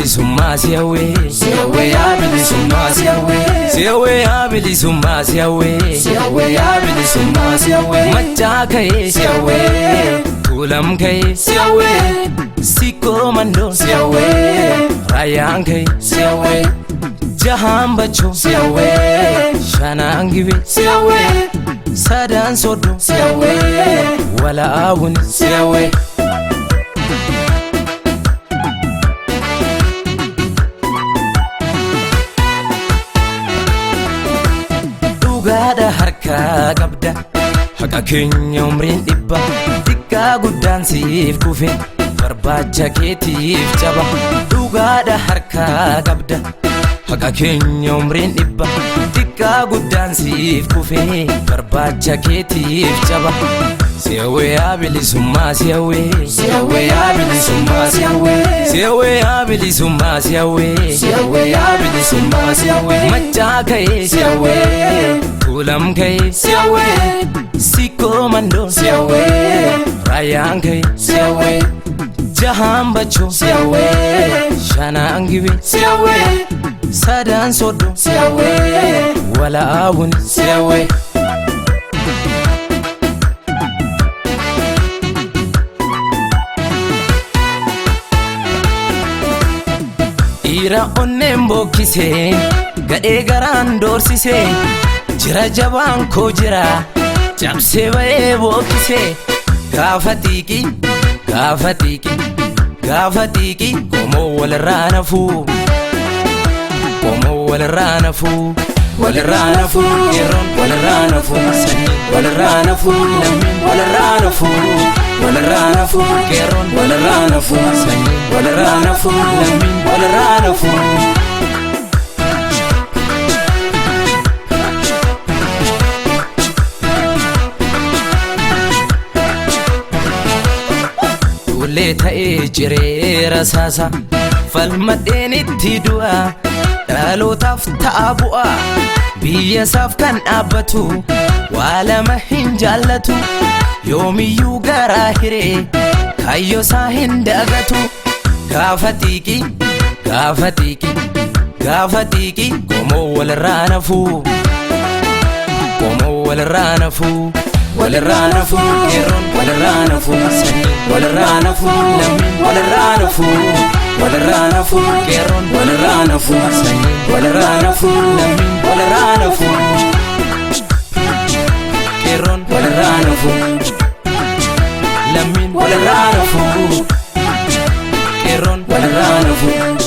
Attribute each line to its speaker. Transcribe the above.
Speaker 1: bilisummaa si hawwee.
Speaker 2: Si hawwee yaa bilisummaa si hawwee.
Speaker 1: Si hawwee yaa bilisummaa si hawwee.
Speaker 2: Si hawwee yaa bilisummaa si hawwee.
Speaker 1: Machaa ka'ee.
Speaker 2: Si hawwee.
Speaker 1: Tuulam ka'ee.
Speaker 2: Si hawwee.
Speaker 1: Sikkoo mandoo.
Speaker 2: Si hawwee.
Speaker 1: Raayyaan ka'ee.
Speaker 2: Si hawwee.
Speaker 1: Jahaan bachoo.
Speaker 2: Si hawwee.
Speaker 1: Shanaan gibee.
Speaker 2: Si hawwee.
Speaker 1: Sadaan soddoo.
Speaker 2: Si hawwee.
Speaker 1: Walaabuni.
Speaker 2: Si hawwee.
Speaker 1: Dhugaadha harkaa qabda. Haqa keenya umriin dhibba. Xiqqaa guddaan siif kufe. Barbaacha keetiif caba. Dhugaadha harkaa qabda. Haqa keenya umriin dhibba. Xiqqaa guddaan siif kufe. Barbaacha keetiif caba. Si hawwee yaa bilisummaa si hawwee.
Speaker 2: Si hawwee yaa bilisummaa si hawwee.
Speaker 1: Si hawwee yaa bilisummaa si hawwee.
Speaker 2: Si hawwee yaa bilisummaa si hawwee.
Speaker 1: Machaa ka'ee.
Speaker 2: Si hawwee.
Speaker 1: Tuulam ka'ee.
Speaker 2: Si hawwee.
Speaker 1: Sikkoo mandoo.
Speaker 2: Si hawwee.
Speaker 1: Raayyaan ka'ee.
Speaker 2: Si hawwee.
Speaker 1: Jahaan bachoo.
Speaker 2: Si hawwee.
Speaker 1: Shanaan gibee.
Speaker 2: Si hawwee.
Speaker 1: Sadaan soddoo.
Speaker 2: Si hawwee.
Speaker 1: Walaabuni.
Speaker 2: Si hawwee.
Speaker 1: Dhiira onneen bookkisee gadhee garaan doorsisee jira jabaan koo jira cabsee ba'ee bookkisee gaafa xiiqii gaafa xiiqii gaafa xiiqii qomoo walirraa nafuu qomoo walirraa nafuu walirraa nafuu yeroon walirraa nafuu sanyiin walirraa nafuu lammiin walirraa nafuu walirraa nafuu qeerroon walirraa nafuu sanyiin walirraa nafuu lammiin walirraa nafuu. Duulee ta'ee jireera saasa falmadheen itti du'a dhalootaaf ta'a bu'a biyya isaaf kan dhaabbatu waa lama hin jaallatu yoomiyyuu garaa hiree kaayyoo isaa hin dagatu gaafa xiiqii gaafa xiiqii gaafa xiiqii qomoo walirraa nafuu qomoo walirraa nafuu walirraa nafuu yeroon walirraa nafuu sanyiin walirraa nafuu lammiin walirraa nafuu walirraa nafuu qeerroon walirraa nafuu sanyiin walirraa nafuu lammiin walirraa nafuu qeerroon walirraa nafuu lammiin walirraa nafuu qeerroon walirraa nafuu.